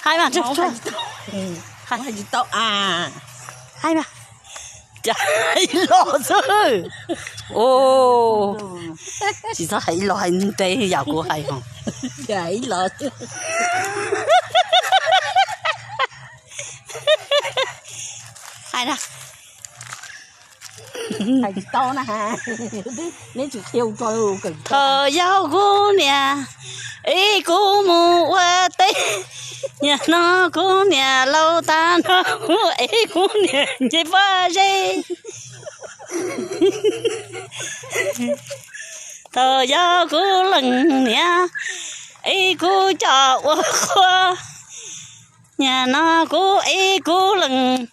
Hais mas, hais tsis tau. Hais mas, hais los xwb. Tsis txhob hais ib los, hais ntev yam kuv hais os. Hais na. Thaum yau kuv niam ib kuv mus ua teb, niaj hnub kuv niam laus tag nrho kuv ib kuv niam nce pob zeb. Thaum yau kuv leej niam ib kuv coj ua qhua, niaj no kuv ib kuv leej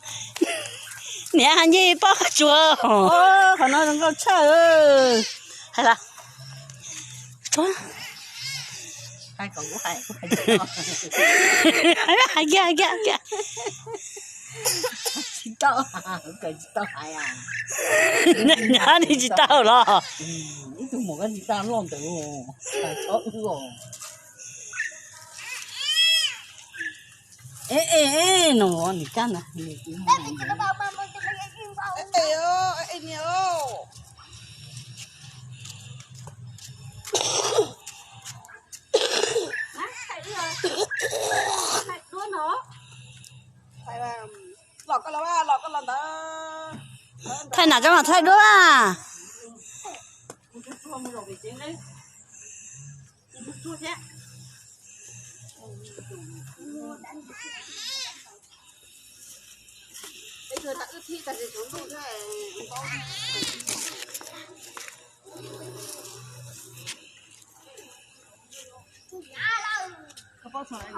niam nce pob tsuas. Qhov no zoo nkauj tshaj. Hais los. Hais kiag, hais kiag, hais kiag. Nyab ni tsis tau los. Thaij nam coj los thaij duab.